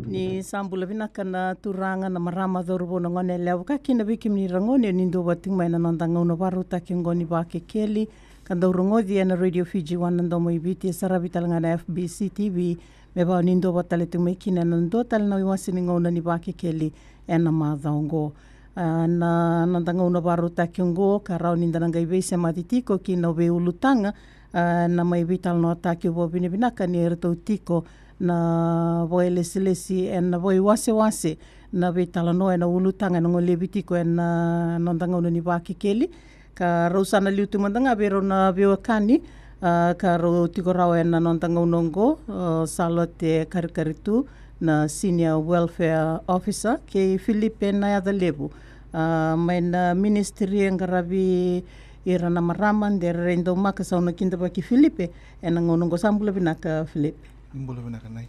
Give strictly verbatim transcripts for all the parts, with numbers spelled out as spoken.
Ni sa bula vinaka na turaga, na marama, cauravou, na gone yalewa, vakakina vei kemuni ragone ni duavata tiko mai na noda gauna vakarautaki oqo ni Vakekeli, ka dau rogoci ena Radio Fiji One, na Domo i Viti, e saravi tale ga na F B C T V, me vaka ni duavata tale tiko mai kina ena dua tale na iwase ni gauna ni Vakekeli ena macawa oqo. A, na noda gauna vakarautaki oqo ka rawa ni da na qai veisemati tiko kina o veiulutaga, a, na mai veitalanoataki, au vakavinavinaka ni ratou tiko na vakailesilesi ena vakaiwasewase na veitalanoa ena ulutaga ena golevi tiko ena noda gauna ni Vakekeli. Ka rau sa na liu tu mada ga vei rau na veiwekani, a, ka rau tiko rawa ena noda gauna oqo, a, Salote Karikaritu, na Senior Welfare Officer, kei Filipe Nayacalevu, a, mai na ministry e qaravi ira na marama. De rairai daumaka, sa au na kidavaki Filipe ena gauna oqo. Sa bula vinaka, Filipe. Ni bula vinaka, Nai.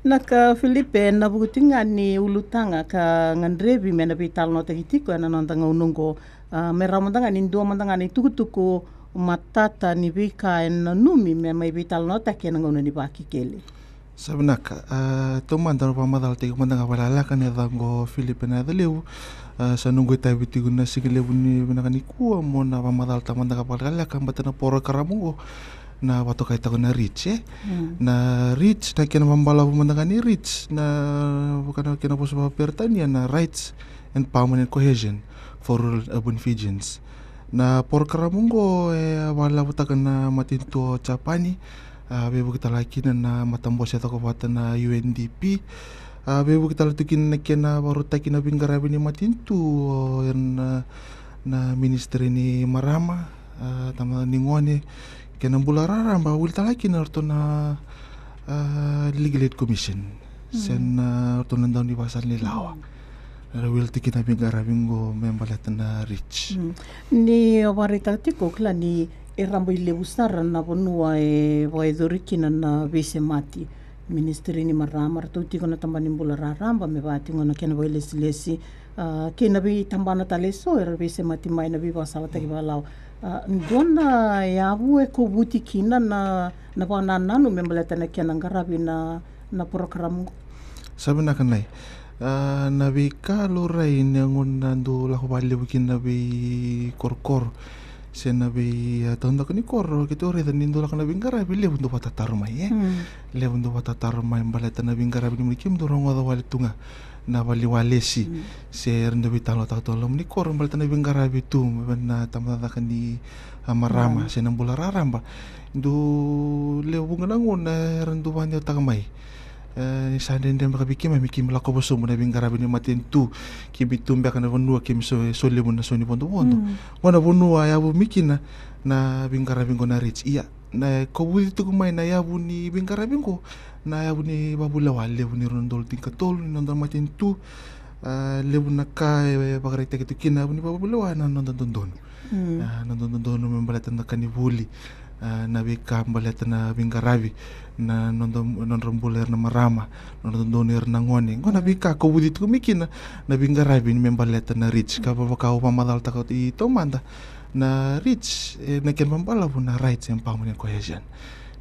Vinaka, Filipe, ena vuku tiko ga ni ulutaga ka gadrevi me na veitalanoataki tiko ena noda gauna oqo, a, me rawa mada ga ni dua mada ga na itukutuku matata ni veika e nanumi me mai veitalanoataki ena gauna ni Vakekeli. Sa vinaka. A, taumada au vakamacalataki mada ga vakalekaleka, na yacaqu o Filipe Nayacalevu. A, sa noqu itavi tiko na siga levu ni vinaka nikua mo na vakamacalataka mada ga vakalekaleka baleta na porokaramu oqo, na vakatokai tiko na REACH, e? Mm. Na REACH, na kena vakabalavu mada ga ni REACH, na, vaka na kena vosa vakaperitania na Rights, Empowerment and Cohesion for Rural Urban Fijians. Na porokaramu oqo e vakalelavutaka na matanitu o Japani, a, veivuke tale kina na matabose e cokovata na U N D P, a, veivuke tale tu kina na kena vakarautaki na veiqaravi ni matanitu o ira na, na ministry ni marama, a, tamata ni gone, kei na bula raraba, wili tale kina o ratou na, a, Legal Aid Commission, se na o ratou na dau ni vakasala ni lawa. Era wili tu kina na veiqaravi oqo me baleta na REACH. Mm. Ni o vakaraitaka tiko, au kila ni e rabailevu sara na vanua e vakayacori kina na veisemati. Ministry ni marama, ratou tiko na tabana ni bula raraba, me vaka tiko na kena vakailesilesi, a, kei na veitabana tale eso era veisemati mai na veivakasalataki vakalawa. A, dua na yavu e kovuti kina na, na vakanananu me baleta na kena qaravi na, na porokaramu oqo? Sa vinaka, Nai. A, na veika laurai ni gauna dau lako vakalevu kina na veikorokoro se na vei, a, taudaku ni koro, keitou raica ni dau lako na veiqaravi, levu dau vakatataro mai, e? Mm. Levu dau vakatataro mai baleta na veiqaravi ni, ni kemudou rogoca wale tu ga na vale ni walesi, mm, se era dau veitalanoataka tu na loma ni koro baleta na veiqaravi tu mai vei na tabacakacaka ni, a, marama, mm, se na bula raraba. Dau levu ga na gauna era dau vakadewataka mai, e, ni sa dredre beka vei keimami me keimami lakova sobu na veiqaravi ni matanitu, keimami tu beka na vanua keimami so, so levu na so ni vodovodo. Mm. Qo na vanua e yavu mai kina na veiqaravi qo na REACH. Ia, na kovuci tiko mai na yavu ni veiqaravi qo na yavu ni vakavulewa, levu ni rua na udolu tinikatolu ni noda matanitu. A, levu na ka e vakaraitaki tu kina na yavu ni vakavulewa na noda dodonu. Mm. A, noda dodonu me baleta na ka ni vuli, a, na veika baleta na veiqaravi, na noda, nodra bula era na marama, nodra dodonu era na gone. Qo na veika kovuci tiko mai kina na veiqaravi ni me baleta na REACH. Ka vaka au vakamacalataka i taumada, na REACH, e, na kena vakabalavu na Rights, Empowerment and Cohesion.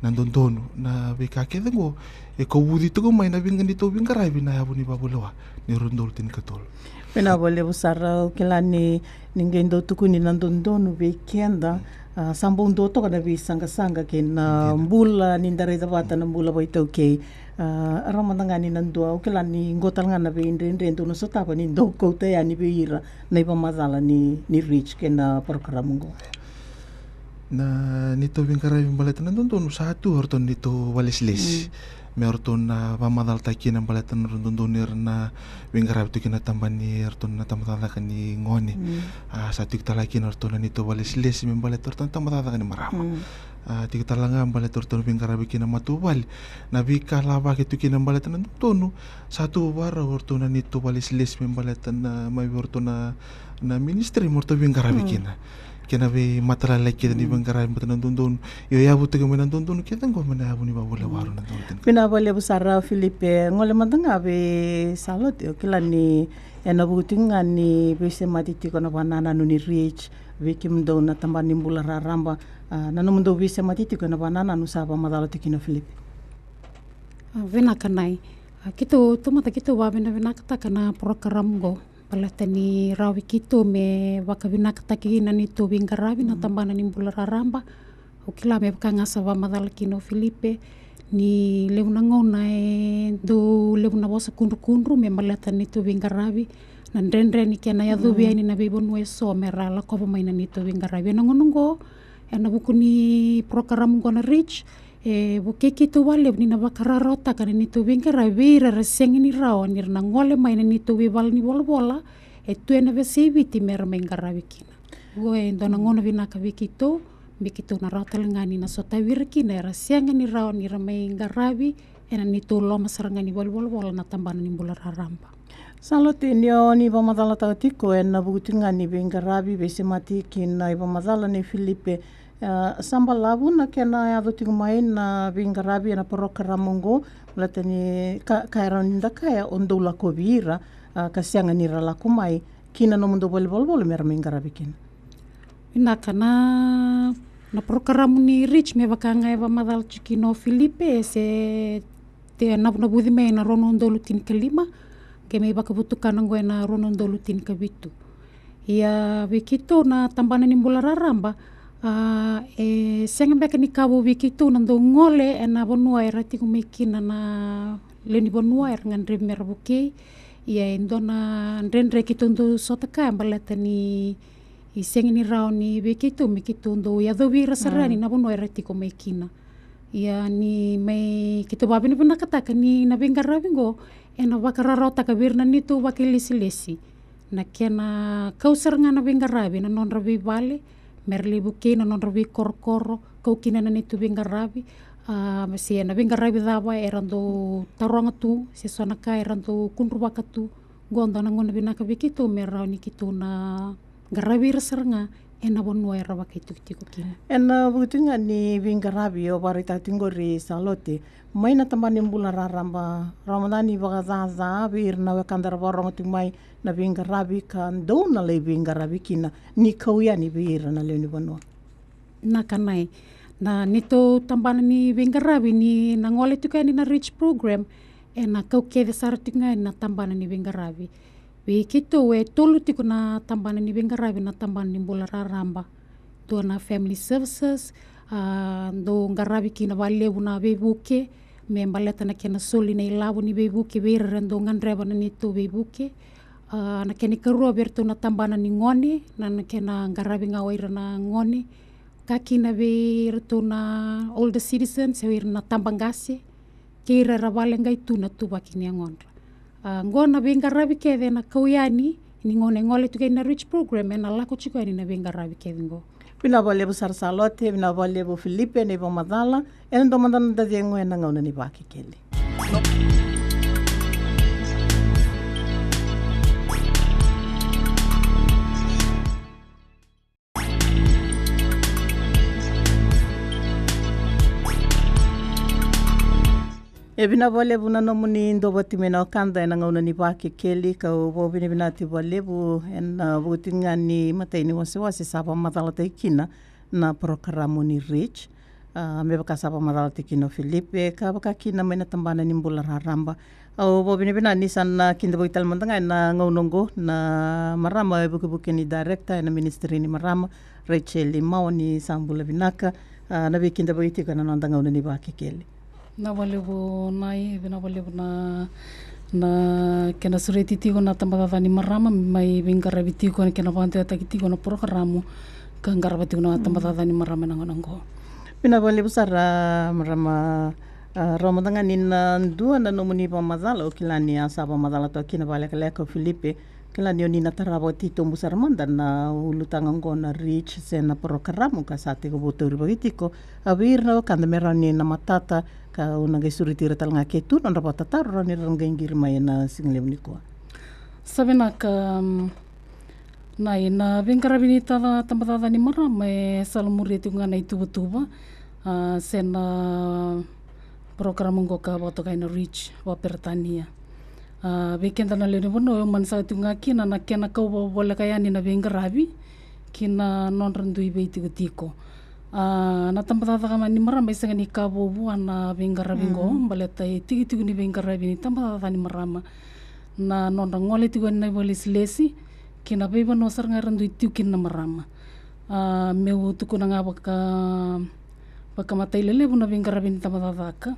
Na dodonu, na veika kece qo e kovuci tiko mai na veiqa, neitou veiqaravi na yavu ni vakavulewa ni rua na udolu tinikatolu. Vinaka vakalevu sara. Au kila ni, ni qai dau tukuni na dodonu vei keda, mm, a, sa bau dua toka na veisaqasaqa kei na, dina, bula ni da raica vata na bula vakaitaukei. A, rawa mada ga ni na dua, au kila ni qo tale ga na veidredre dou na sotava ni dou kauta yani vei ira na ivakamacala ni, ni REACH kei na porokaramu qo. Na neitou veiqaravi baleta na dodonu sa tu o ratou na neitou vakalesilesi. Mm. Me o ratou na vakamacalataki kina baleta na nodra dodonu era na veiqaravi tu kina na tabana ni, o ratou na tabacakacaka ni gone. Mm. A, sa tiko tale kina o ratou na neitou vakalesilesi me baleta o ratou na tabacakacaka ni marama. Mm. A, tiko tale ga baleta o ratou na veiqaravi kina matavuvale. Na veika lavaki tu kina baleta na dodonu, sa tu vakarau o ratou na neitou vakalesilesi me baleta na, mai vei o ratou na, na ministry me ratou veiqaravi, mm, kina. Kei na veimatailalai kece ni, mm, veiqaravi baleta na dodonu. Io, yavu tiko mai na dodonu kece qo mai na yavu ni vakavulewa, mm, rua na udolu tinikatolu. Vinaka vakalevu sara Filipe. Gole mada ga vei Salote, au kila ni ena vuku tiko ga ni veisemati tiko na vakanananu ni REACH vei kemudou na tabana ni bula raraba, a, na nomudou veisemati tiko ena vakanananu sa vakamacala tiko kina o Filipe. A, vinaka Nai. A, keitou, tamata keitou vakavinavinakataka na porokaramu qo. Baleta ni rawa vei keitou me vakavinakataki na neitou veiqaravi na tabana ni bula raraba. Au kila me vaka ga sa vakamacala kina o Filipe, ni levu na gauna e dau levu na vosa kudrukudru me baleta na neitou veiqaravi, na dredre ni kena yacovi yani na veivanua eso me ra lakova mai na neitou veiqaravi. Ena gauna qo, ena vuku ni porokaramu qo na REACH, e vukei keitou vakalevu ni na vakararawataka na neitou veiqaravi vei ira era sega ni rawa ni ra na gole mai na neitou veivala ni volavola e tu ena veiyasai Viti me ra mai qaravi kina. Qo e dua na gauna vinaka vei keitou, me keitou na rawa tale ga ni na sotavi ira kina era sega ni rawa ni ra mai qaravi ena neitou loma sara ga ni vale ni volavola na tabana ni bula raraba. Salote, ni o ni vakamacalataka tiko ena vuku tiko ga ni veiqaravi, veisemati kina ivakamacala nei Filipe, a, sa balavu na kena yaco tiko mai na veiqaravi ena porokaramu oqo, baleta ni ka, ka e rawa ni da kaya o dou lakovi ira, a, ka sega ni ra lako mai ki na nomudou vale ni volavola me ra mai qaravi kina. Vinaka, na, na porokaramu ni REACH me vaka ga e vakamacala tiko kina o Filipe, e se te navunavuci mai ena rua na udolu tinikalima, qai mai vakavutukana qo ena rua na udolu tinikavitu. Ia vei keitou na tabana ni bula raraba, a, e sega beka ni ka vou vei keitou na dau gole ena vanua era tiko mai kina na lewe ni vanua era gadrevi me ra vukei. Ia e dua na dredre keitou dau sota kaya baleta ni e sega ni rawa ni vei keitou me keitou dau yacovi ira sara yani na vanua era tiko mai kina. Ia ni mai keitou vakavinavinakataka ni na veiqaravi qo ena vakararawataka vei ira na neitou vakailesilesi na kena kau sara ga na veiqaravi ena nodra veivale, me ra lai vukei na nodra veikorokoro, kau kina na neitou veiqaravi, a, se na veiqaravi cava era dau taroga tu, se so na ka era dau kudruvaka tu. Qo dua na gauna vinaka vei keitou me rawa ni keitou na qaravi ira sara ga ena vanua era vakaitikotiko kina. Ena vuku tiko ga ni veiqaravi o vakaraitaka tiko qori Salote, mai na tabana ni bula raraba, rawa mada ni vakacaca vei ira na wekada ra vakarorogo tiko mai na veiqaravi ka dou na lai veiqaravi kina ni kau yani vei ira na lewe ni vanua. Na ka nai, na neitou tabana ni veiqaravi ni na gole tiko yani na REACH program, ena kau kece sara tiko ga yani na tabana ni veiqaravi. Vei keitou e tolu tiko na tabana ni veiqaravi na tabana ni bula raraba. Dua na family services, a, dau qaravi kina vakalevu na veivuke, me baleta na kena soli na ilavo ni veivuke vei ira era dau gadreva na neitou veivuke. A, na kena ikarua vei iratou na tabana ni gone, na, na kena qaravi ga o ira na gone. Ka kina vei iratou na older citizens, o ira na tabaqase, kei ira era vakaleqai tu na tuvaki ni yagodra. A, qo na veiqaravi kece ena kau yani, ni gauna e gole tiko yani na REACH program, ena lako tiko yani na veiqaravi kece qo. Vinaka vakalevu sara Salote, vinaka vakalevu Filipe na ivakamacala, ena dua mada na dacegu ena gauna ni Vakekeli. E vinaka vakalevu na nomuni duavata mai na wekada ena gauna ni Vakekeli, kau vakavinavinaka vakalevu ena vuku tiko ga ni matai ni wasewase sa vakamacalataki kina na porokaramu ni REACH. A, me vaka sa vakamacalataki kina o Filipe, ka vaka kina mai na tabana ni bula raraba. Au vakavinavinaka ni sa na kidavaki tale mada ga ena gauna oqo na marama e vukevuke ni director ena ministry ni marama, Rachel Mawa, ni sa bula vinaka. A, na veikidavaki tiko ena noda gauna ni Vakekeli. Vinaka vakalevu Nai, vinaka vakalevu na, na kena sureti tiko na tabacakacaka ni marama, mai veiqaravi tiko, na kena vakadewataki tiko na porokaramu ka qarava tiko na tabacakacaka ni marama ena gauna oqo. Vinaka vakalevu sara marama. A, rawa mada ga ni na dua na nomuni vakamacala, au kila ni a sa vakamacala toka kina vakalekaleka o Filipe. Kila ni o ni na tarava titobu sara mada na ulutaga oqo na REACH se na porokaramu ka sa tekivu taurivaki tiko. A, vei ira na wekada me rawa ni na matata, ka au na qai sureti ira tale ga ke tu nodra vakatataro, rawa ni ra qai qiri mai ena siga levu nikua. Sa vinaka, um, Nai, na veiqaravi ni ta, tabacakacaka ni marama e salamuria tiko ga na ituvatuva, a, se na porokaramu oqo ka vakatokai na REACH vakaperitania. A, vei keda na lewe ni vanua, e umani saka tiko ga kina na kena kau vakavoleka yani na veiqaravi ki na nodra dui veitikotiko. A, na tabacakacaka ni marama e sega ni ka vou vua na veiqaravi qo, baleta e tikotiko ni veiqaravi ni tabacakacaka ni marama na nodra gole tiko ena ivakalesilesi ki na veivanua sara ga era dui tiko kina na marama. A, meu tukuna ga vaka, vakamatailalai levu na veiqaravi ni tabacakacaka.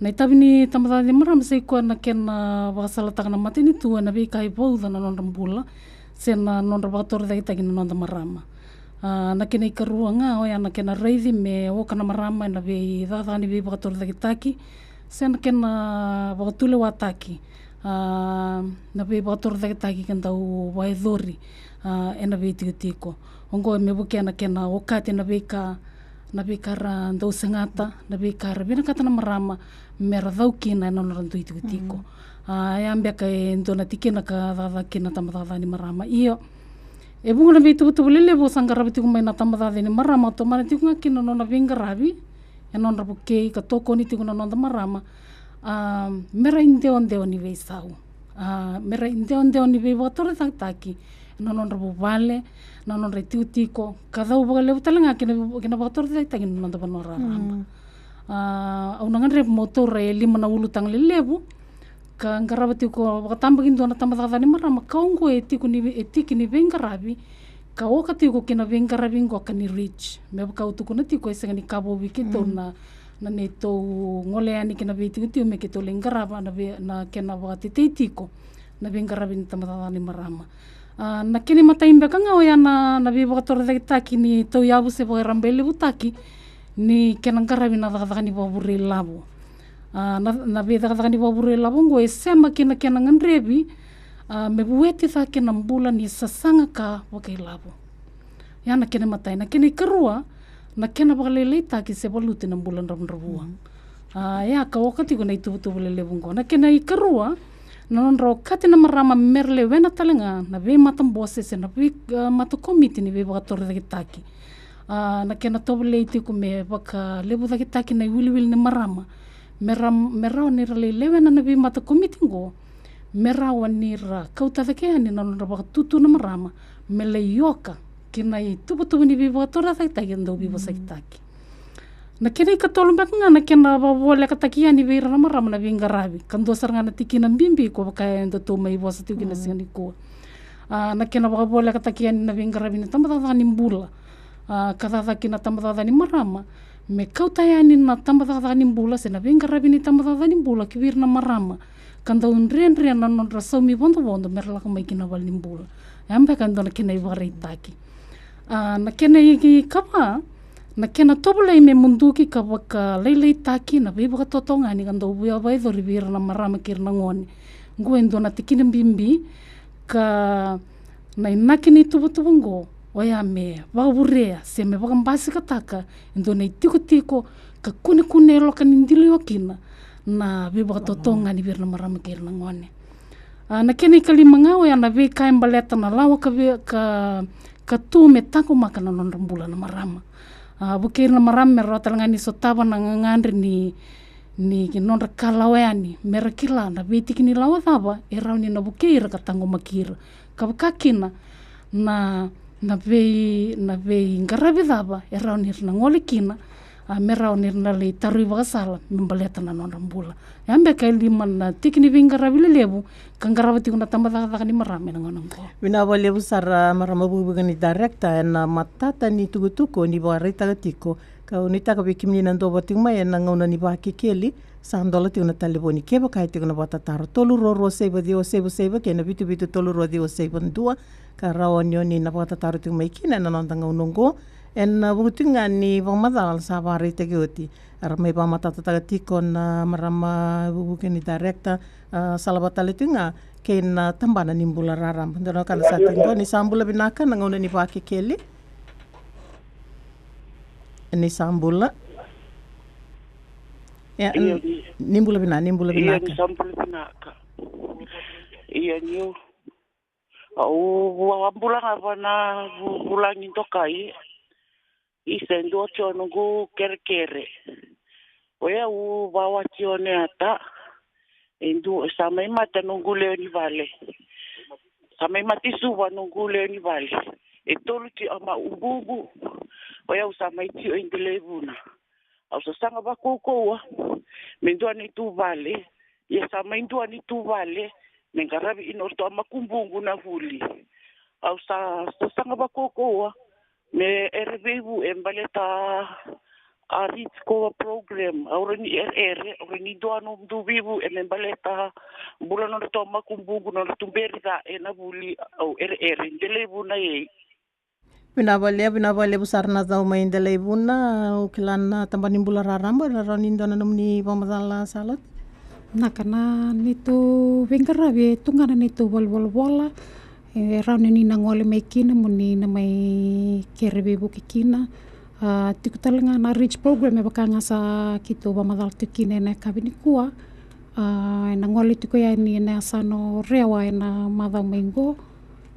Na itavi ni tabacakacaka ni marama sa i koya na kena vakasalataka na matanitu ena veika e vauca na nodra bula se na nodra vakatorocaketaki na noda marama. A, na kena ikarua ga oya na kena raici me oka na marama ena veicakacaka ni veivakatorocaketaki se na kena vakatulewataki, a, na veivakatorocaketaki ka dau vakayacori, a, ena veitikotiko. Oqo me vukea na kena okati na veika, na veika ra dau segata, na veika ra vinakata na marama me ra cau kina ena nodra dui tikotiko. A, ya beka e dua na tikina ka cakacaka kina na tabacakacaka ni marama. Io, e vuqa na veituvatuva lelevu sa qarava tiko mai na tabacakacaka ni marama, tomana tiko ga kina na nona veiqaravi ena nodra vukei ka tokoni tiko na noda marama, a, me ra idewadewa ni veisau, a, me ra idewadewa ni veivakatorocaketaki ena nodra vuvale, na nodra itikotiko, ka cau vakalevu tale ga kina, kina vakatorocaketaki na noda vanua raraba. A, au na gadreva meu taura e lima na ulutaga lelevu ka qarava tiko vakatabakidua na tabacakacaka ni marama, ka oqo e tiko ni, e tiki ni veiqaravi ka oka tiko kina veiqaravi qo ka ni reach. Me vaka au tukuna tiko, e sega ni ka vou vei keitou na, na neitou gole yani kina veitikotiko me keitou lai qarava na vei, na kena vakatetei tiko na veiqaravi ni tabacakacaka ni marama. A, na kena imatai beka ga oya na, na veivakatorocaketaki ni tauyavu se vakarabailevutaki ni kena qaravi na cakacaka ni vakavure ilavo. A, na, na veicakacaka ni vakavure ilavo oqo e sema kina kena gadrevi, a, me vueti cake na bula ni sasaga ka vakailavo. Ya na kena imatai. Na kena ikarua, na kena vakalailaitaki se valuti na bula dravudravua. A, ya ka oka tiko na ituvatuva lelevu oqo. Na kena ikarua, na nodra okati na marama me ra lewena tale ga na veimatabose se na vei, a, matakomiti ni veivakatorocaketaki. A, na kena tovolei tiko me vakalevucaketaki na iwiliwili ni marama me ra, me rawa ni ra lai lewena na veimatakomiti oqo, me rawa ni ra kauta cake yani na nodra vakatutu na marama me lai oka ki na ituvatuva ni veivakatorocaketaki e dau veivosakitaki. Na kena ikatolu beka ga na kena vakavolekataki yani vei ira na marama na veiqaravi, ka dua sara ga na tikina bibi ko vaka e datou mai vosa tiko kina siga nikua. A, na kena vakavolekataki yani na veiqaravi ni tabacakacaka ni bula, a, ka cakacaka kina tabacakacaka ni marama, me kauta yani na tabacakacaka ni bula se na veiqaravi ni tabacakacaka ni bula ki vei ira na marama ka dau dredre na nodra saumi vodovodo me ra lako mai ki na vale ni bula. Ya beka e dua na kena ivakaraitaki. A, na kena ikava, na kena tovolei me muduki ka vakalailaitaki na veivakatotogani ka dau via vakayacori vei ira na marama kei ira na gone. Oqo e dua na tikina bibi ka na inaki ni tuvatuva oqo oya me vakavurea se me vakabasikataka e dua na itikotiko ka kunekune e loka ni diliwa kina na veivakatotogani vei ira na marama kei ira na gone. A, na kena ikalima ga oya na veika e baleta na lawa ka, ka, ka tu me taqomaka na nodra bula na marama. A, vukei ira na marama me rawa tale ga ni sotava na gagadre ni, ni nodra ka lawa yani, me ra kila na veitiki ni lawa cava e rawa ni na vukei ira ka taqomaki ira. Ka vaka kina na, na vei, na veiqaravi cava e rawa ni ra na gole kina, a, me rawa ni ra na lai tarogi vakasala me baleta na nodra bula. Ya beka e lima na tiki ni veiqaravi lelevu ka qarava tiko na tabacakacaka ni marama ena gauna oqo. Vinaka vakalevu sara marama vukevuke ni director ena matata ni tukutuku ni vakaraitaka tiko. Ka au nuitaka vei kemuni na duavata tiko mai ena gauna ni Vakekeli, sa dola tiko na talevoni kevaka e tiko na vakatataro, tolu rua rua saiva ciwa saiva saiva kei na vitu vitu tolu rua ciwa saiva dua. Ka rawa ni oni na vakatataro tiko mai kina ena noda gauna oqo. Ena vuku tiko ga ni vakamacala sa vakaraitaki oti, era mai vakamatatataka tiko na marama vukevuke ni director, a, sala vata tale tiko ga kei na tabana ni bula raraba. Dua na wekada sa tiko qo. Ni sa bula vinaka na gauna ni Vakekeli. Ni sa bula. Ia, ni bula vinaka, ni bula vinaka. Ia, ni sa bula vinaka. Ia, niu au vakabula ga vua na vu-, vulagi dokai. Isa, e dua tiko noqu kerekere. Oya au vakawati one ata. E dua, sa mai mate noqu lewe ni vale. Sa mai mate i Suva noqu lewe ni vale. E tolu tiko a ma ububu. O yau sa mai tio i Delaivuna. Au sa saga vakaukauwa me dua ni tuvale. Ia sa mai dua ni tuvale me qaravi ina o ratou a makubuqu na vuli. Au sa, sa saga vakaukauwa me ere veivu e baleta a Rich Koa program. Au rawa ni ereere, au rawa ni dua noqu veivu e me baleta bula nodratou a makubuqu, nodra tuberi ca e na vuli. Au ereere, Delaivuna ei. Vinaka vakalevu, vinaka vakalevu sara na cau mai Delaivuna. Au kila na tabana ni bula raraba, e rawa ni dua na nomuni vakamacala, Salote? Vinaka, na neitou veiqaravi e tu ga na neitou valevolavola. E rawa ni na gole mai kina mo ni na mai kere veivuke kina. A, tiko tale ga na Rich program, e vaka ga sa keitou vakamacala tiko kina e na yakavi nikua. A, e na gole tiko yani e na yasana o Rewa e na macawa mai qo.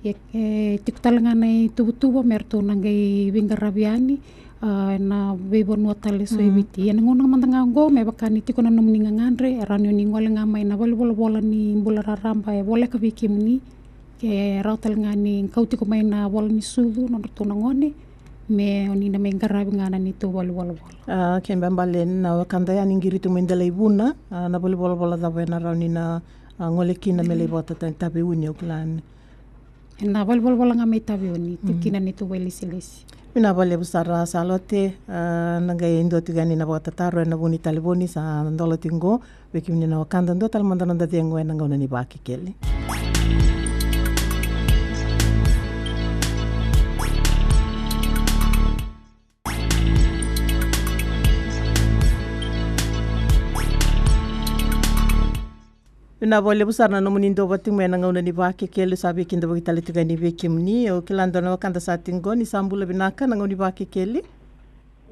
Ia, e tiko tale ga na ituvatuva me ratou na qai veiqaravi yani, a, e na veivanua tale e so e Viti. Ia na gauna mada ga oqo, me vaka ni tiko na nomuni gagadre, e rawa ni o ni gole ga mai na valevolavola ni bula raraba e voleka vei kemuni. Ke rawa tale ga ni kau tiko mai na vola ni sucu nodratou na gone, me o ni na mai qaravi ga na neitou valevolavola. A, ke bale na wekada yani qiri tu mai Delaivuna, a, na valevolavola cava e na rawa ni na, a, gole kina me lai vakatatani Taveuni, au kila ni e na valevolavola ga mai Taveuni, tiko kina neitou vailesilesi. Vinaka vakalevu sara Salote, a, na qai dua tiko yani na vakatataro e na vuku ni talevoni sa dola tiko qo, vei kemuni na wekada, dua tale mada noda cegu e na gauna ni Vakekeli. Vinaka vakalevu sara na nomuni dua vata tiko mai e na gauna ni Vakekeli, sa veikidavaki tale tiko yani vei kemuni. Au kila dua na wekada sa tiko qo, ni sa bula vinaka na gauna ni Vakekeli.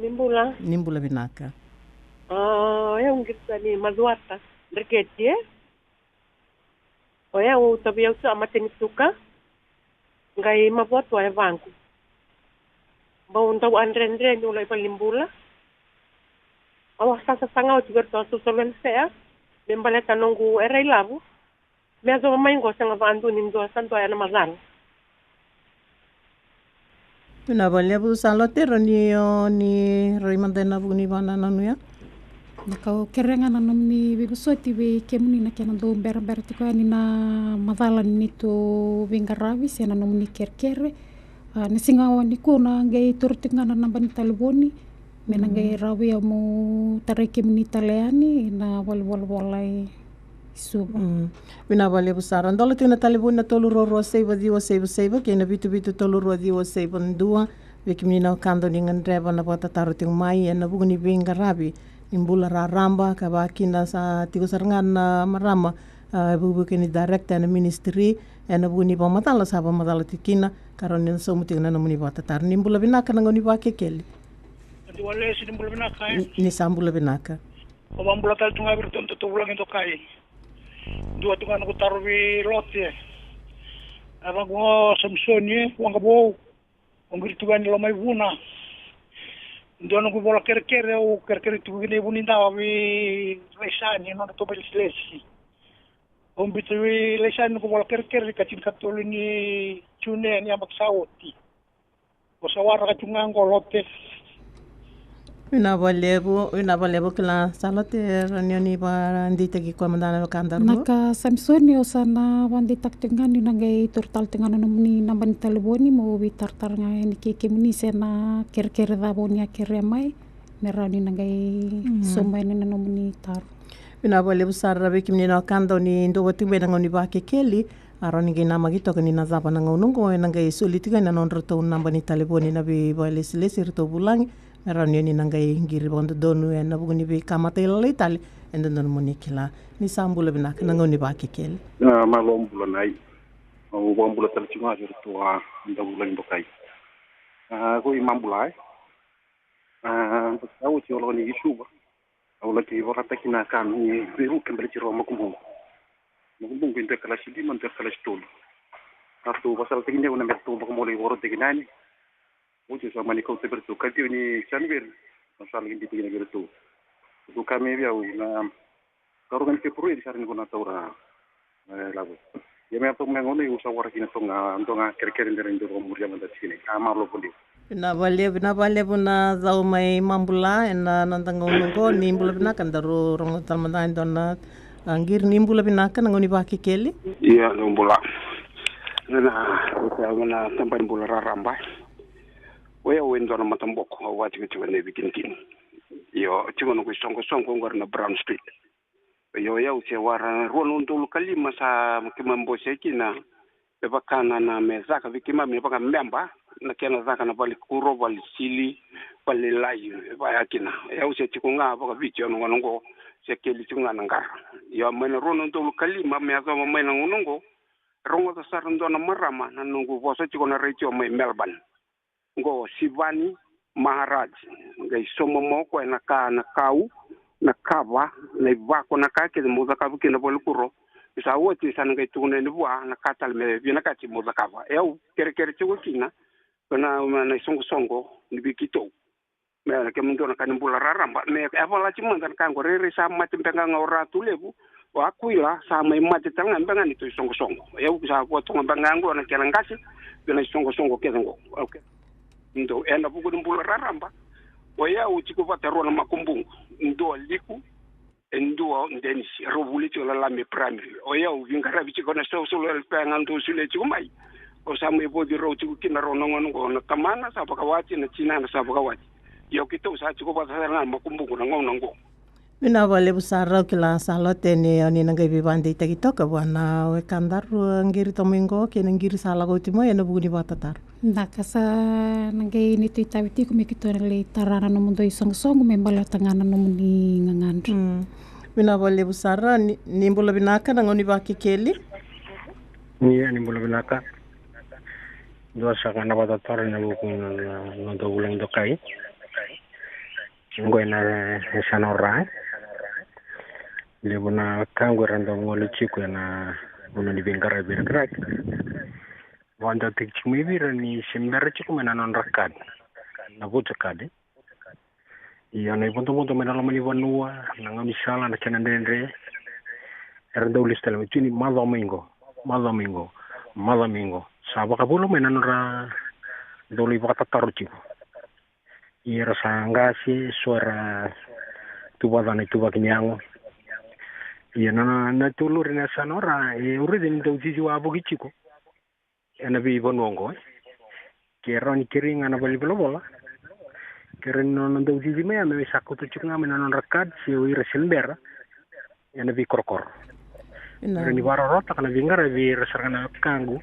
Ni bula. Ni bula vinaka. A, o yau qirita ni Macuata Dreketi, e. O yau, au tavi au sa mateni suka. Qai mavoa tu a yavaqu. Bau dau a dredre niu lai valenibula. Au a sasaga oti vei iratou a social welfare me baleta noqu era ilavo. Me yacova mai qo sega vakadua ni dua sa dua e na macala. Vinaka vakalevu Salote, rawa ni o ni rai mada e na vuku ni vakanananu ya. Na ka au kerea ga na nomuni veivosoti vei kemuni na kena dau berabera tiko yani na macala ni neitou veiqaravi se na nomuni kerekere. A, na siga nikua au na qai taura tiko ga na naba ni talevoni me na qai rawa vei au meu tarai kemuni tale yani e na valevolavola i Suva. Mm. Vinaka vakalevu sara. Dola tiko na talevoni na tolu rua rua saiva ciwa saiva saiva kei na vitu vitu tolu rua ciwa saiva dua. Vei kemuni na wekada o ni gadreva na vakatataro tiko mai e na vuku ni veiqaravi ni bula raraba, ka vaka kina sa tiko sara ga na marama, a, e vukevuke ni director e na ministry e na vuku ni vakamacala sa vakamacala tiko kina, ka rawa ni na sauma tiko na nomuni vakatataro. Ni bula vinaka na gauna ni Vakekeli. Ni bula vinaka, e. Ni, ni sa bula vinaka. Au vakabula tale tu ga vei iratou na tatou vulagi dokai. Dua tu ga noqu taro vei Lote. A yacaqu o Samisoni, e, Waqavou. Au qiri tu ga ni Lomaivuna. Dua noqu vola kerekere, au kerekere tu ga kina i Vunidawa vei Laisani, nodratou vailesilesi. Au biuta vei Laisani noqu vola kerekere, ka tinikatolu ni June ni yabaki sa oti. O sa waraka tu ga qo Lote. Vinaka vakalevu, vinaka vakalevu kila Salote, rawa ni o ni vakadeitaki koya mada na wekada rua. Vinaka Samisoni, au sa na vakadeitaka tiko ga niu na qai taura tale tiko ga na nomuni naba ni talevoni meu veitaratara ga yani kei kemuni se na kerekere cava o ni a kerea mai me rawa ni na qai sauma yani na nomuni taro. Vinaka vakalevu sara vei kemuni na wekada o ni dau vata tiko mai na gauna ni Vakekeli. A rawa ni qai namaki toka ni na cava na gauna oqo, e na qai soli tiko na nodratou naba ni talevoni na veivakalesilesi, iratou vulagi, me rawa ni o ni na qai qiri vakadodonu e na vuku ni veika matailalai tale e dodonu mo ni kila. Ni sa bula vinaka na gauna ni Vakekeli. A, malo bula nai. Au vakabula tale tiko ga vei iratou a da vulagi dokai. A, ko i mabula, e. A, au ti o lako ni Suva. Au laki vakataki na ka ni veivuke baleti rau a makubuqu. Makubuqu e dua e kalasi lima, dua e kalasi tolu. Ratou vakasalataki ni au na me ratou vakamau lai vakarautaki na yani. Oti au sa mani kauta vei ratou ka tiko ni January. Au sa laki deitaki na vei ratou. Ratou kaya mai vei au na karua ga ni February sara ni ko na taura. E, lavo. Ia me ratou me gauna au sa waraki na toga, toga kerekere dera ni dua vakamuria mada tikina. A, malo voli. Vinaka vakalevu, vinaka vakalevu na cau mai Mabula ena noda gauna oqo. Ni bula vinaka, daru rogoca tale mada e dua na, a, qiri. Ni bula vinaka, na gauna ni Vakekeli. Ia, ni bula. Na, na, na tabana ni bula raraba. O yau e dua na mataboko, au a tikotiko ena ivikinakina. Io, tiko noqu isoqosoqo oqori na Brown Street. Io, o yau se wara rua na udolu ka lima sa keimami bose kina. Me vaka na, na me caka vei keimami me vaka memba, na kena caka na vale kuro, vale sili, vale lai, vaya kina. E au se tiko ga vakaviti au na gauna oqo, se keli tiko ga na qara. Io, mai na rua na udolu ka lima me yacova mai na gauna oqo, rogoca sara dua na marama na noqu vosa tiko na retio mai Melbourne. Qo Sivani Maharaj, qai sauma mai o koya na ka, na kau, na kava, na ivako, na ka kece meu cakava kina vale kuro. Sa oti sa na qai tukuna yani vua na ka tale me vinakati meu cakava. E au kerekere tiko kina, na, na, na isoqosoqo ni vei keitou. Me na kemudou na ka ni bula raraba, me e valati mada na ka qo, rairai sa mate beka ga o Ratu Levu, o Akuila, sa mai mate tale ga beka ga neitou isoqosoqo. E au sa vua toka beka ga qo na kena qase, kei na isoqosoqo kece qo. Okay. Dou, ena vuku ni bula raraba, o yau tiko vata rua na makubuqu, dua Liku, e dua o Denisi, rau vuli tiko Lalame Primary. O yau veiqaravi tiko na social welfare ga dou solia tiko mai. Au sa mai voci rau tiko kina rau na gauna oqo, na tamana sa vakawati, na tinana sa vakawati. Ia o keitou sa tiko vata sara ga na makubuqu na gauna oqo. Vinaka vakalevu sara. Au kila Salote ni o ni na qai veivakadeitaki toka vua na wekadaru, a, qiri toka mai qo kei na qiri sa lako oti mai ena vuku ni vakatataro. Vinaka, sa na qai neitou itavi tiko me keitou na lai tara na nomudou isoqosoqo me baleta ga na nomuni gagadre. Mm. Vinaka vakalevu sara. Ni, ni bula vinaka, na gauna ni Vakekeli. Ia, ni bula vinaka. Dua saka na vakatataro ena vuku ni, na, na noda vulagi dokai. Qo ena, e, yasana o Ra. Levu na ka qo era dau gole tiko ena gauna ni veiqaravi, veiqaravi. Vakadewataki tiko mai vei ira ni se bera tiko mai na nodra card, na voter card. Ia na ivodovodo mai na loma ni vanua, na gaunisala, na kena dredre. Era dau lesu tale mai tu ni macawa mai qo, macawa mai qo, macawa mai qo. Sa vakavula mai na nodra dau lai vakatataro tiko. Ia era sa qase, so era tu vata na ituvaki ni yago. Ia na, na, na tou lori na yasana o Ra, e, au raica ni dau cici wavoki tiko ena veivanua oqo, e. Ke rawa ni kerei ga na valenivolavola, ke rawa ni nona dau cici mai ya me sa kauta tiko ga mai na nodra card, se o ira se bera ena veikorokoro. Vinaka. Era ni vakarautaka na veiqaravi, era sara ga na wekaqu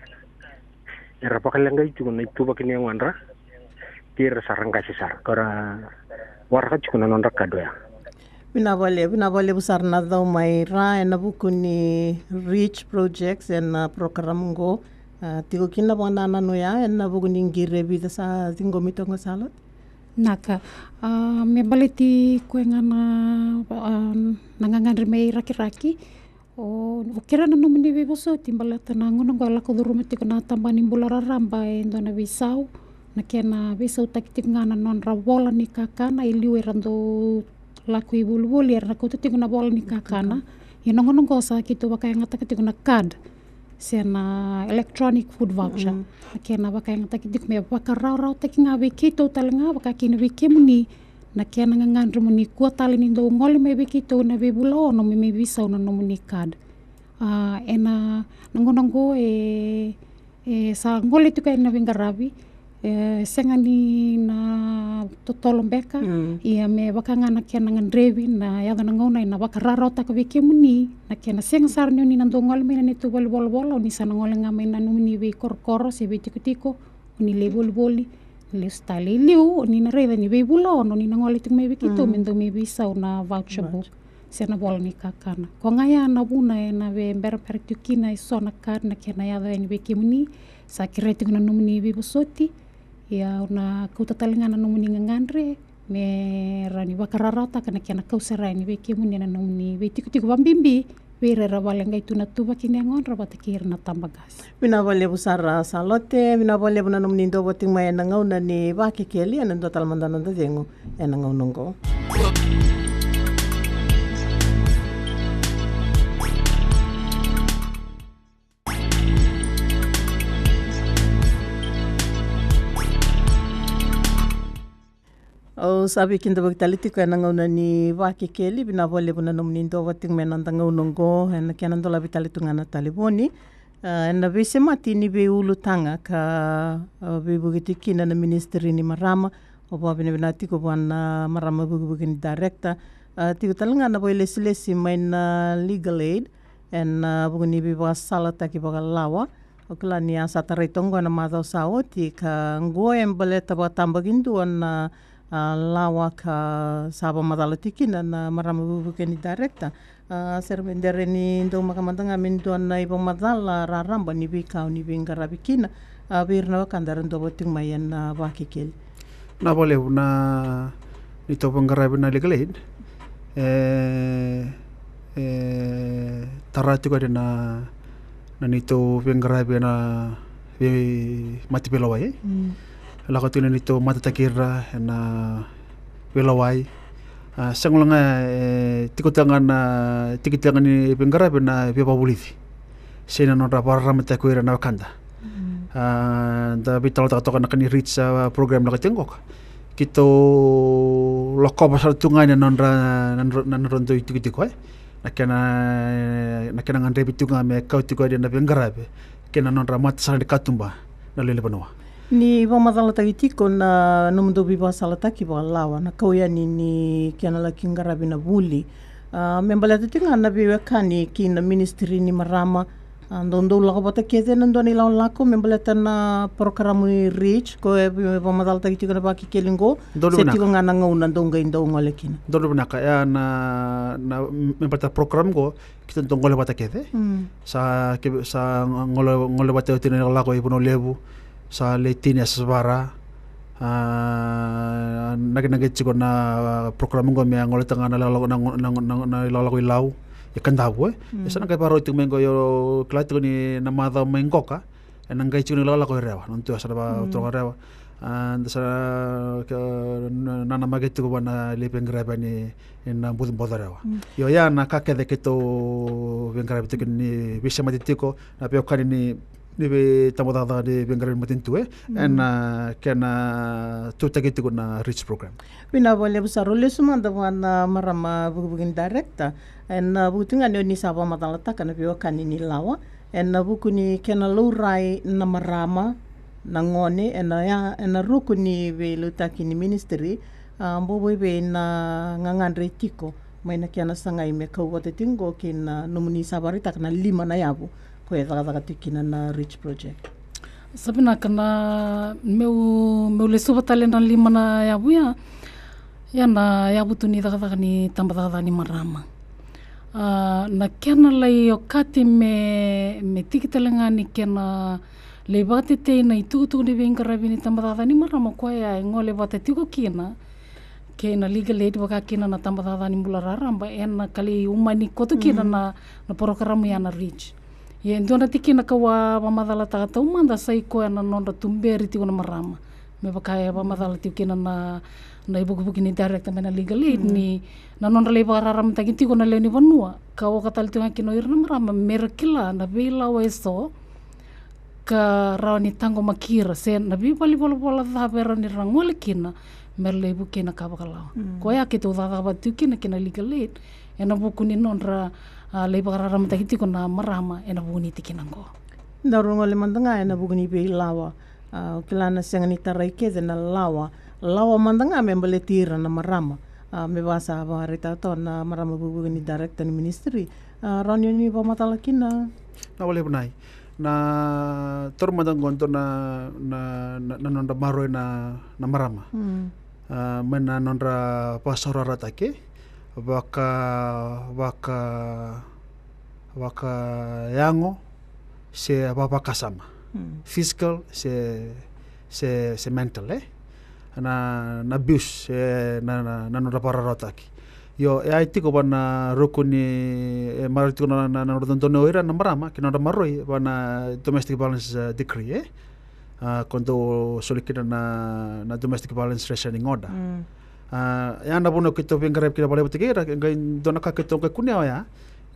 era vakaleqai tiko na ituvaki ni yagodra, kei ira sa ra qase sara, ka ra waraka tiko na nodra card oya. Vinaka vakalevu, vinaka vakalevu sara na cau mai Ra ena vuku ni Reach Projects ena program oqo. A, tiko kina na vakanananu ya ena vuku ni qiri e vica sa ciqomi toka, Salote? Vinaka. A, me baleti koya ga na, a, na gagadre mai Rakiraki. O, o kerea na nomuni veivosoti baleta na gauna oqo e lako curuma tiko na tabana ni bula raraba e dua na veisau, na kena veisautaki tiko ga na nodra vola ni kakana, e liu era dau lako i volivoli era na kauta tiko na vola ni kakana. Ia na gauna oqo sa keitou vakayagataka tiko na card, se na electronic food voucher. Mm. Na kena vakayagataki tiko me vakarawarawataki ga vei keitou tale ga, vaka kina vei kemuni, na kena gagadre mo ni kua tale ni dau gole mai vei keitou ena veivula ono me mai veisau na nomuni card. A, ena, na gauna oqo e, e sa gole tiko yani na veiqaravi, e sega ni na totolo beka. Mm. Ia me vaka ga na kena gadrevi, na yaco na gauna ena vakarawarawataka vei kemuni, na kena sega sara ni o ni na dau gole mai na neitou valenivolavola, o ni sa na gole ga mai na nomuni veikorokoro se veitikotiko, o ni lai volivoli, lesu tale i liu, o ni na raica ni veivula ono ni na gole tiko mai vei keitou, mm, me dau mai veisau na voucher book, voucher, se na vola ni kakana. Ko ga ya na vuna ena veiberabera tiko kina eso na card, na kena yaco yani vei kemuni, sa kerea tiko na nomuni veivosoti. Ia au na kauta tale ga na nomuni gagadre me rawa ni vakarawarawataka na kena kau sara yani vei kemuni ena nomuni veitikotiko, vakabibi vei ira era vakaleqai tu na ituvaki ni yagodra vata kei ira na tabaqase. Vinaka vakalevu sara Salote, vinaka vakalevu na nomuni dau vata tiko mai ena gauna ni Vakekeli, ena dua tale mada na noda cegu ena gauna oqo. Au sa veikidavaki tale tiko ena gauna ni Vakekeli, vinaka vakalevu na nomuni duavata tiko mai ena noda gauna oqo, ena kena dolavi tale tu ga na talevoni. Ah, ena veisemati ni veiulutaga ka, ah, veivuke tiko kina na Ministry ni Marama, au vakavinavinaka tiko vua na marama vukevuke ni director. Ah, tiko tale ga na vakailesilesi mai na Legal Aid, ena, ah, vuku ni veivakasalataki vakalawa. Au kila ni a sa tarai toka oqo ena macawa sa oti, ka oqo e baleta vakatabakidua na, ah, lawa ka sa vakamacala tiko kina na marama vukevuke ni director. Ah, se ra me dere ni daumaka mada ga me dua na ivakamacala raraba ni veika o ni veiqaravi kina, ah, vei ira na wekada era duavata tiko mai ena Vakekeli. Vinaka vakalevu na neitou veiqaravi na Legal Aid. E, e tara tiko yani na, na neitou veiqaravi ena vei, mate veilewai, e? Mm. Lako tiko na neitou matataki ira ena veilewai. Ah, sega walega, e, tiko tale ga na, tiki tale ga ni veiqaravi na veivakavulici se na nodra vakararamataki o ira na wekada. Mm. Ah, da veitalanoataka toka na ka ni REACH, ah, program na ka tiko qoka. Keitou lakova sara tu ga yani na nodra, na nodra, na nodra dau itikotiko, e? Na kena, na kena gadrevi tiko ga me kau tiko yani na veiqaravi kei na nodra mata sara ni katuba na lewe ni vanua. Ni vakamacalataki tiko na nomudou veivakasalataki vakalawa, na kau yani ni kena laki qaravi na vuli. Ah, me baleta tiko ga na veiwekani ki na Ministry ni Marama, ah, dou, dou lako vata kece ena dua na ilakolako me baleta na porokaramu ni REACH, koya e vakamacalataki tiko na Vakekeli qo, se tiko ga na gauna dou qai dau gole kina? Donu vinaka, ya na, na, me baleta porokaramu qo, keitou dau gole vata kece. Mm. Sa, ke, sa gole, gole vata oti na ilakolako i Vanua Levu, sa lai tini a sasavara. Ah, na qai, na qai tiko na program qo me a gole tale ga na ilakolako, na, na, na, na ilakolako i Lau, i Kadavu, e. Mm. E sa na qai vakarau tiko mai qo, io, kila tiko ni na macawa mai qoka ena qai tiko na ilakolako i Rewa, na noda tu ya sa na va, mm, turaga Rewa. Ah, da sa na, ke, na, nanamaki tiko vua na lai veiqaravi yani ena buca boca Rewa. Mm. Io, ya na ka kece keitou veiqaravi tiko ni veisemati tiko na veiwekani ni, ni veitabacakacaka ni veiqaravi matanitu, e? Mm. Ena kena tutaki tiko na REACH program. Vinaka vakalevu sara. Au lesu mada vua na marama vukevuke ni director. Ena vuku tiko ga ni o ni sa vakamacalataka na veiwekani ni lawa ena vuku ni kena laurai na marama, na gone, ena ya, ena ruku ni veiliutaki ni ministry, ah, bau vei, vei na gagadre tiko mai na kena sagai me kau vata tiko qo kei na nomuni sa vakaraitaka na lima na yavu ko e cakacaka tiko kina na REACH project. Sa vinaka, na meu, meu lesuva tale na lima na yavu ya. Ya na yavu tu ni cakacaka ni tabacakacaka ni marama. Ah, na kena lai okati me, me tiki tale ga ni kena lai vakatetei na itukutuku ni veiqaravi ni tabacakacaka ni marama, koya e gole vata tiko kina kei na Legal Aid, vaka kina na tabacakacaka ni bula raraba, ena ka lai umani koto kina, mm, na, na porokaramu ya na REACH. Ia e dua na tikina kau a vakamacalataka taumada sa i koya na nodra tuberi tiko na marama. Me vaka e vakamacala tiko kina na, na ivukevuke ni director mai na Legal Aid, mm, ni na nodra lai vakararamataki tiko na lewe ni vanua, ka oka tale tiko ga kina o ira na marama me ra kila na veilawa eso ka rawa ni taqomaki ira, se na veivale ni volavola cava e rawa ni ra gole kina me ra lai vukei na ka vakalawa. Mm. Koya keitou cakacaka vata tiko kina kei na Legal Aid ena vuku ni nodra, ah, lai vakararamataki tiko na marama ena vuku ni tikina qo. Daru gole mada ga ena vuku ni veilawa. Ah, au kila na sega ni tarai kece na lawa, lawa mada ga me baleti ira na marama. Ah, me vaka sa vakaraitaka toka na marama vukevuke ni director ni ministry. Ah, rawa ni o ni vakamacala kina? Na wale vunai. Na toro mada qo dua na, na, na, na nodra maroroi na, na marama. Mm. Ah, mai na nodra vakasaurarataki, vaka, vaka, vakayago, se vakavakasama. Mm. Physical, se, se, se mental, e? Na, na abuse, e, na, na, na nodra vakararawataki. Io, e ai tiko va na ruku ni, e, maroroi tiko na, na, na nodra dodonu o ira na marama, kei na nodra maroroi, va na domestic violence, e, decree, e? A, ko dou soli kina na, na domestic violence restraining order. Mm. A, ya na vanua keitou veiqaravi kina vakalevu vata kei ira, qai dua na ka keitou qai kunea oya,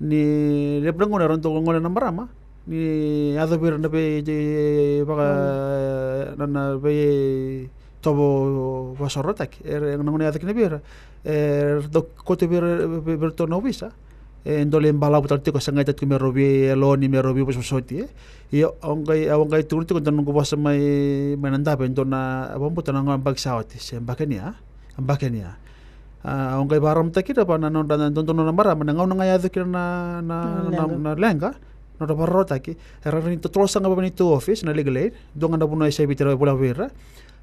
ni levu na gauna era dau gole na marama, ni yaco vei ira na vei, vaka, mm, na, na vei, tovo vasorotaki, e na gauna yaco kina vei ira, e dau kauta vei ira, vei iratou na ovisa. E dau lai balavu tale tiko, sa qai tale tiko me rau vei eloni, me rau vei vosovosoti, e. Ia au qai, au qai tukuna tiko dua na noqu vosa mai, mai Nadava, e dua na, au vakabauta na gauna baki sa oti se baki ni a, baki ni a. A, au qai vakararamataki ira vua na nodra, na dodonu na marama, na gauna ga yaco kina na, na, na, na leqa, nodra vakararamataki, era rawa ni totolo sara ga vei neitou office na Legal Aid, dua ga na vanua e Saiviti era voleka vei ira.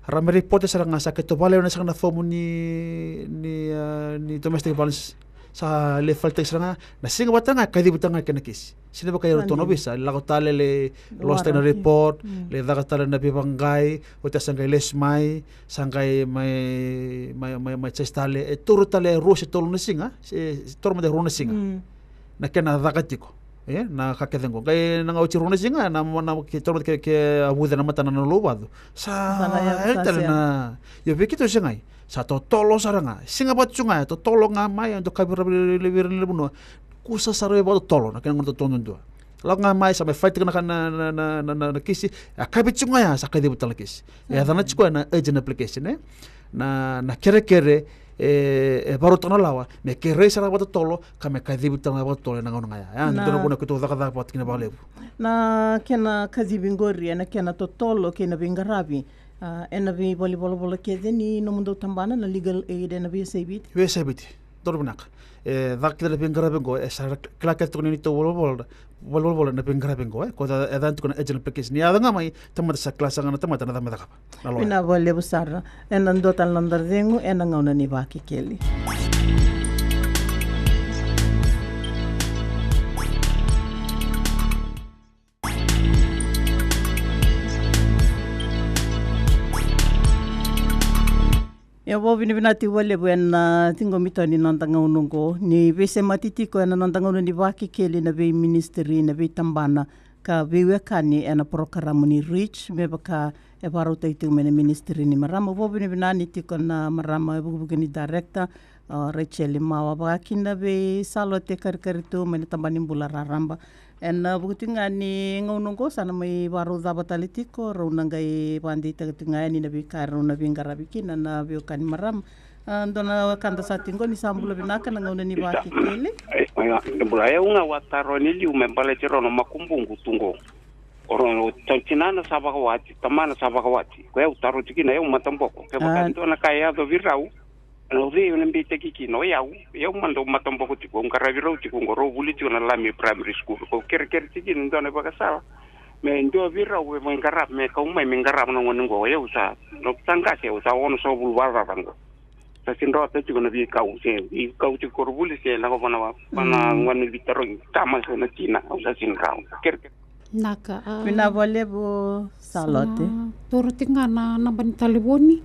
Ra me ripota sara ga sa keitou vakalewe na sara na fomu ni, ni, a, ni domestic violence. Sa lai file-taki sara ga, na siga vata ga, kacivi tale ga kena kesi. Sega ni vaka iratou na ovisa, lako tale lai lost na report, lai caka tale na veivaqai, oti sa qai lesu mai, sa qai mai, mai, mai, mai chase tale, e taura tale e rua se tolu na siga, se taura mada e rua na siga. Na kena caka tiko. E, na ka kece qo. Qai na ga oti rua na siga, na, na, ke taura mada ke, ke a vuce na matana na lovacu. Sa, e tale na, io vei keitou se qai. Sa totolo sara ga. Siga vata tu ga, e totolo ga mai, e dau kaya vei ira na lewe ni vanua. Kusa sara e vakatotolo, na kena gauna totolo dua. Lako ga mai, sa mai file-taki na, na, na kisi, a kacivi tiko ga ya, sa kacivi tale na kisi. E yacana tiko ya na urgent application, e? Na, na kerekere, e, e vakarautaka na lawa, me kerei sara vakatotolo, ka me kacivi tale ga vakatotolo ena gauna ga ya. Ya, na dua na vuna keitou cakacaka vata kina vakalevu. Na kena kacivi qori, ena kena totolo, kei na veiqaravi, a, ena veivalenivolavola kece ni nomudou tabana, na Legal Aid, ena veiyasai Viti? Veiyasai Viti. Donu vinaka. E caka kece na veiqaravi qo, e sa kila kece tiko ni neitou valenivolavola, valenivolavola na veiqaravi qo, e. Ko ca, e caka tiko na urgent application. Ni yaco ga mai, tamata sa kila sara ga na tamata na cava me cakava. Na loya. Vinaka vakalevu sara. Ena dua tale na noda cegu, ena gauna ni Vakekeli. Ia, vakavinavinaka tiko vakalevu ena, a, ciqomi toka ni noda gauna oqo. Ni veisemati tiko ena noda gauna ni Vakekeli na veiministry, na veitabana ka veiwekani ena porokaramu ni REACH, me vaka e vakarautaki tiko mai na ministry ni marama. Vakavinavinaka ni tiko na marama e vukevuke ni director, a, Rachel Mawa, vakakina vei Salote Karikaritu mai na tabana ni bula raraba. Ena vuku tiko ga ni gauna oqo sa na mai vakarau cava tale tiko, rau na qai vakadeitaka tiko ga yani na veika erau na veiqaravi kina na veiwekani marama. A, dua na wekada sa tiko qo, ni sa bula vinaka, na gauna ni Vakekeli. E, e, bula, e, au ga au a taro ni liu me baleti rau na makubuqu tu qo. O rau, o tinana sa vakawati, tamana sa vakawati. Ko au taro tiko kina, au mataboko. Kevaka e dua na ka e yaco vei rau, na cei au na beitaki kina? O yau, o yau mada au mataboko tiko, au qaravi rau tiko qo, rau vuli tiko na Lami Primary School. Ko kerekere tiko kina e dua na ivakasala me dua vei rau me vaqara, me kau mai me qarava na gone qo. O yau sa, na sa qase, au sa onosagavulu vakacaca qo. Sa sega ni rawata tiko na veikau, se veikau tiko ko ra vuli, se lako vua na, vua na gone veitarogi, tama se na tina, au sa sega ni rawa. Kerekere. Naka, a, vinaka vakalevu Salote. Sa na taura tiko ga na naba ni talevoni.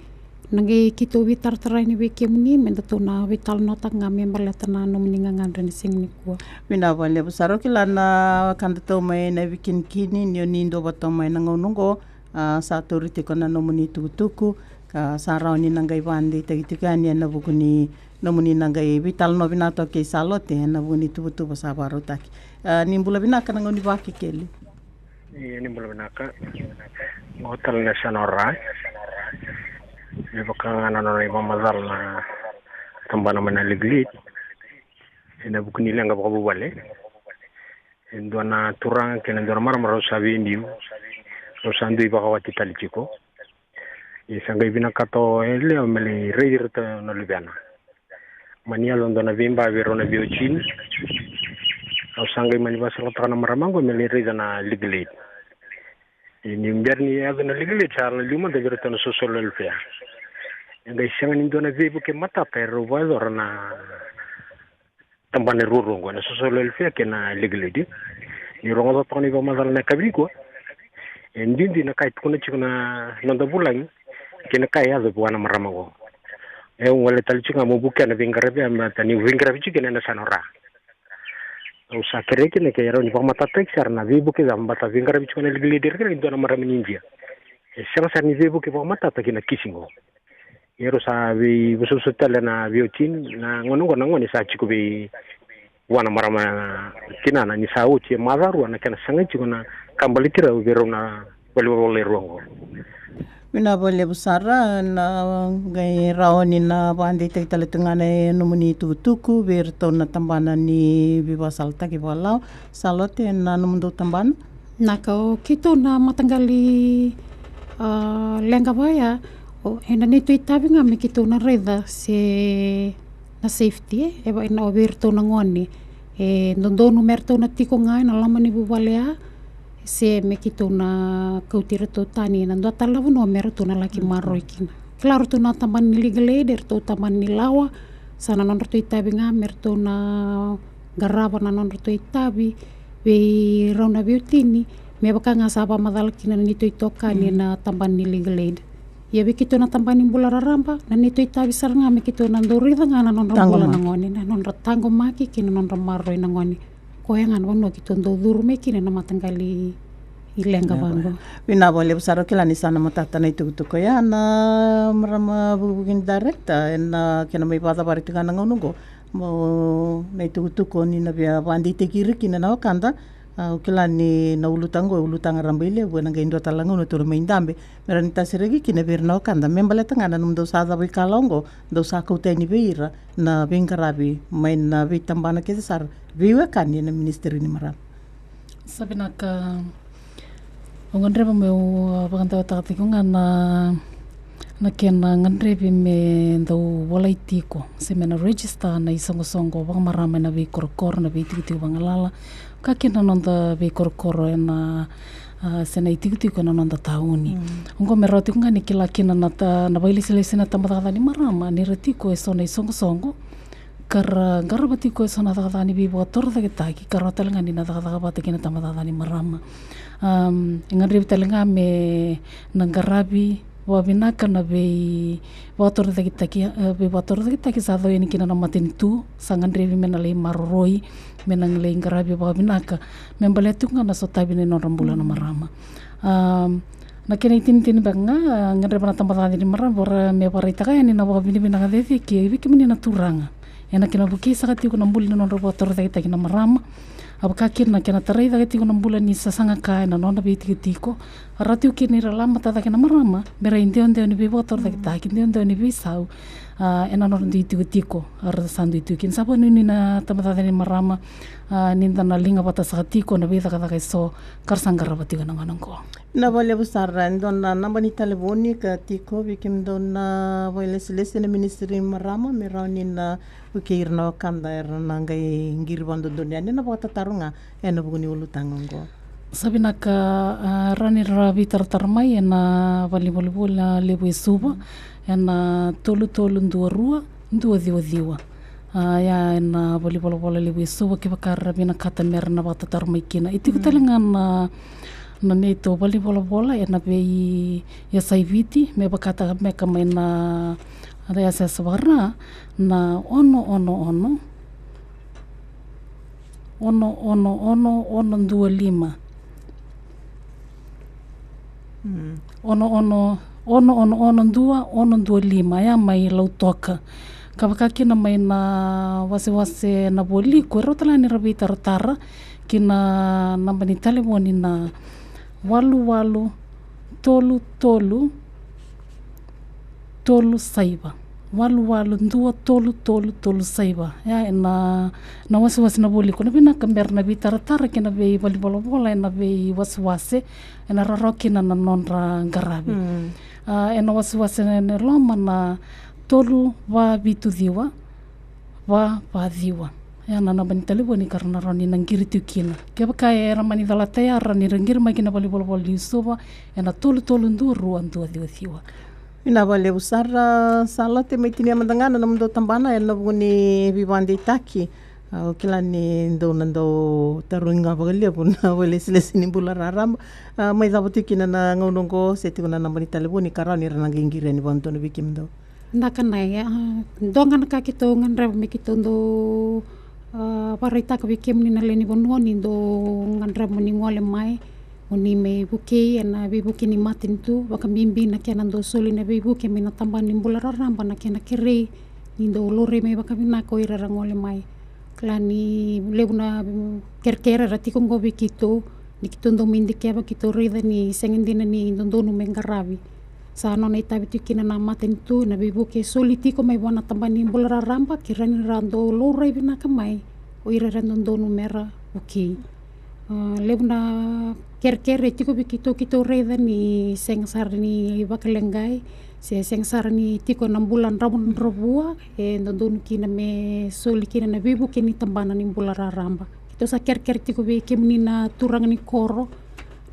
Na qai keitou veitaratara yani vei kemuni, me datou na veitalanoataka ga me baleta na nomuni gagadre ena siga nikua. Vinaka vakalevu sara. Au kila na wekadatou mai Navikenikini, ni o ni dua vata mai na gauna oqo, a, sa tauri tiko na nomuni tukutuku, ka sa rawa ni na qai vakadeitaki tiko yani ena vuku ni nomuni na qai veitalanoa vinaka toka kei Salote ena vuku ni tuvatuva sa vakarautaki. A, ni bula vinaka, na gauna ni Vakekeli. Ia, ni bula vinaka. Qo tale na yasana o Ra. Me vaka ga na nona ivakamacala na tabana mai na Legal Aid ena vuku ni leqa vakavuvale. E dua na turaga kei na dua na marama rau sa veibiu, rau sa dui vakawati tale tiko. Ia sa qai vinakata o yalewa me lai raici iratou na luvena. Mani yaco dua na veiba vei rau na veiwatini. Au sa qai mani vakasalataka na marama qo me lai raica na Legal Aid. Ia ni bera ni yaco na Legal Aid, sa na liu mada vei iratou na social welfare. E qai sega ni dua na veivuke matata e rau vakayacora na tabana ruarua oqo, na social welfare kei na Legal Aid. Ni rogoca toka na ivakamacala na yakavi nikua, e duidui na ka e tukuna tiko na noda vulagi kei na ka e yaco vua na marama oqo. E, au gole tale tiko ga meu vukea na veiqaravi, a, me baleta niu veiqaravi tiko kina ena yasana o Ra. Au sa kerei kina ke rawa ni vakamatatataki sara na veivuke cava baleta veiqaravi tiko na Legal Aid, e kerekere ni dua na marama ni Idia. E sega sara ni veivuke vakamatata kei na kisi oqo. Ia rau sa veivosovosoti tale na veiwatini, na gone oqo na gone sa tiko vei vua na marama tinana, ni sa oti e macawa rua na kena sagai tiko na ka baleti rau vei rau na Valivolavola e rua oqo. Vinaka vakalevu sara, na qai rawa ni na vakadeitaki tale tu ga na nomuni tukutuku vei iratou na tabana ni veivakasalataki vakalawa. Salote, na nomudou tabana? Na ka o keitou na mataqali, a, leqa vaya, o, ena neitou itavi ga me keitou na raica se na safety, e, e va, ena o vei iratou na gone. E dodonu me ratou na tiko ga ena loma ni vuvale ya, se me keitou na kauti iratou tani ena dua tale na vanua me ratou na laki maroroi kina. Kila ratou na tabana ni Legal Aid, e ratou tabana ni lawa, sa na nodratou itavi ga me ratou na qarava na nodratou itavi vei rau na veiwatini, me vaka ga sa vakamacala kina na neitou itokani ena tabana ni Legal Aid. Ia vei keitou na tabana ni bula raraba, na neitou itavi sara ga me keitou na dau raica ga na nodra bula na gone, na nodra taqomaki kei na nodra maroroi na gone. Koya ga na vanua keitou dau curu mai kina na mataqali leqa vaqo. Vinaka vakalevu sara, au kila ni sa na matata na itukutuku ya na marama vukivuki ni director, ena kena mai vakacavari tiko ga na gauna oqo. Mo na itukutuku ni na via vakadeitaki ira kina na wekada. A, au kila ni na ulutaga oqo e ulutaga rabailevu, ena qai dua tale na gauna tou na mai dabe me rawa ni tasereki kina vei ira na wekada me baleta ga na nomudou sa cava ikalawa oqo, dou sa kauta yani vei ira na veiqaravi mai na veitabana kece sara, veiwekani ena ministry ni marama. Sa vinaka. Au gadreva meu, a, vakadewataka tiko ga na, na kena gadrevi me dau volai tiko se me na register na isoqosoqo vakamarama ena veikorokoro, na veitikotiko vagalala, ka kina na noda veikorokoro ena, a, se na itikotiko ena noda tauni. Oqo me rawa tiko ga ni kila kina na ta, na vakailesilesi na tabacakacaka ni marama ni ra tiko eso na isoqosoqo ka ra qarava tiko eso na cakacaka ni veivakatorocaketaki, ka rawa tale ga ni na cakacaka vata kei na tabacakacaka ni marama. Am, e gadrevi tale ga me na qaravi vakavinaka na veivakatorocaketaki, e, veivakatorocaketaki sa cau yani kina na matanitu, sa gadrevi me na lai maroroi, me na lai qaravi vakavinaka, me baleta tiko ga na sotavi ni nodra bula na marama. Am, na kena itinitini beka ga, a, gadreva na tabacakacaka ni marama vaka, me vakaraitaka yani na vakavinavinaka cecere vei kemuni na turaga ena kena vukei saka tiko na bula ni nodra vakatorocaketaki na marama. A vaka kina na kena tarai cake tiko na bula ni sasaga ka ena nona veitikotiko. A rawa tiko kina ni ra lamata cake na marama me ra idewadewa ni veivakatorocaketaki, idewadewa ni veisau, a, ena nodra dui tikotiko a ra sa dui tu kina. Sa vakanuinui na tabacakacaka ni marama, a, ni da na liga vata saka tiko na veicakacaka eso ka ra sa qarava tiko ena gauna oqo. Vinaka vakalevu sara. E dua na naba ni talevoni ka tiko vei kemudou na vakailesilesi ena ministry ni marama me rawa ni na vukei ira na wekada era na qai qiri vakadodonu yani ena vakatataro ga ena vuku ni ulutaga oqo? Sa vinaka, a, rawa ni ra veitaratara mai ena valenivolavola levu e Suva ena tolu tolu dua rua dua ciwa ciwa. A, ia ena valenivolavola levu e Suva kevaka ra vinakata me ra na vakatataro mai kina. E tiko tale ga na, na neitou valenivolavola ena veiyasai Viti me vakataka beka mai na, na yasayasa vaka-Ra na ono ono ono, ono ono ono, ono dua lima. Ono ono, ono ono ono dua, ono dua lima, ya mai Lautoka. Ka vaka kina mai na wasewase na Vualiku, e rawa tale ga ni ra veitaratara ki na naba ni talevoni na walu walu tolu tolu tolu saiva, walu walu dua tolu tolu tolu saiva. Ia ena, na wasewase na Vualiku. Na vinaka me ra na veitaratara ki na veivalenivolavola ena veiwasewase ena rawarawa kina na nodra qaravi. A, ena wasewase na, na loma na tolu va vitu ciwa va va ciwa. Ia na naba ni talevoni ka ra na rawa ni na qiri tu kina. Kevaka era mani calata ya, ra ni ra qiri mai ki na valenivolavola ni Suva ena tolu tolu dua rua dua ciwa ciwa. Vinaka vakalevu sara. Sa Lote, mai tinia mada ga na nomudou tabana ena vuku ni veivakadeitaki. A, au kila ni dou na dau tarogi ga vakalevu na vakailesilesi ni bula raraba. A, mai cava tiko kina na gauna oqo, se tiko na naba ni talevoni ka rawa ni ra na qiri yani vakadodonu vei kemudou? Daka na, ia, a, dua ga na ka keitou gadreva me keitou dau, a, vakaraitaka vei kemuni na lewe ni vanua ni dou gadreva mo ni gole mai, mo ni mai vukei ena veivuke ni matanitu, vakabibi na kena dau soli na veivuke mai na tabana ni bula raraba, na kena kerei ni dau laurai mai vakavinaka o ira era gole mai. Kila ni levu na, mm, kerekere era tiko oqo vei keitou, Ni keitou dau mai dikeva, keitou raica ni sega dina ni dodonu me qaravi. Sa nona itavi tiko kina na matanitu ena veivuke e soli tiko mai vua na tabana ni bula raraba, kei ira ni ra dau laurai vinaka mai o ira era dodonu mera vukei. A, levu na kerekere e tiko vei keitou, keitou raica ni sega sara ni vakaleqai, se sega sara ni tiko na bula dravudravua e dodonu kina me soli kina na veivuke ni tabana ni bula raraba. Keitou sa kerekere tiko vei kemuni na turaga ni koro,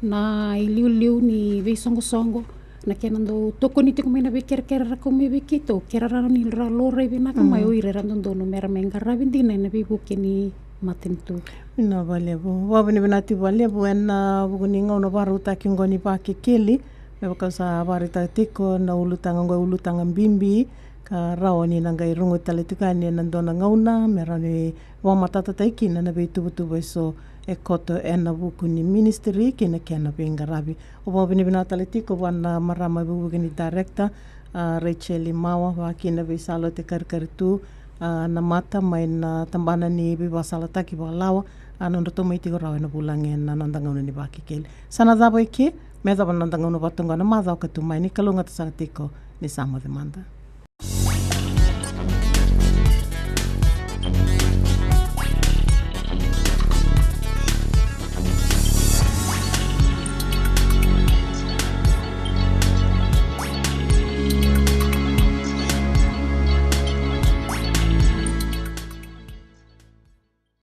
na iliuliu ni veisoqosoqo, na kena dau tokoni tiko mai na veikerekere ra kau mai vei keitou, ke ra rawa ni ra laurai vinaka mai o ira era dodonu mera mai qaravi dina ena veivuke ni matanitu. Vinaka vakalevu. Vakavinavinaka tiko vakalevu ena vuku ni gauna vakarautaki oqo ni Vakekeli. Me vaka sa vakaraitaka tiko, na ulutaga oqo e ulutaga bibi ka rawa ni na qai rogoci tale tiko yani ena dua na gauna me rawa ni vakamatatataki kina na veituvatuva eso e koto ena vuku ni ministry kei na kena veiqaravi. Au vakavinavinaka tale tiko vua na marama e vukevuke ni director, a, Rachel Mawa, vaka kina vei Salote Karikaritu, a, na mata mai na tabana ni veivakasalataki vakalawa, a, nodratou mai tiko rawa ena vulagi ena noda gauna ni Vakekeli. Sa na cava eke, me yacova na noda gauna vata oqo na macawa ka tu mai. Ni kalougata saka tiko, ni sa moce mada.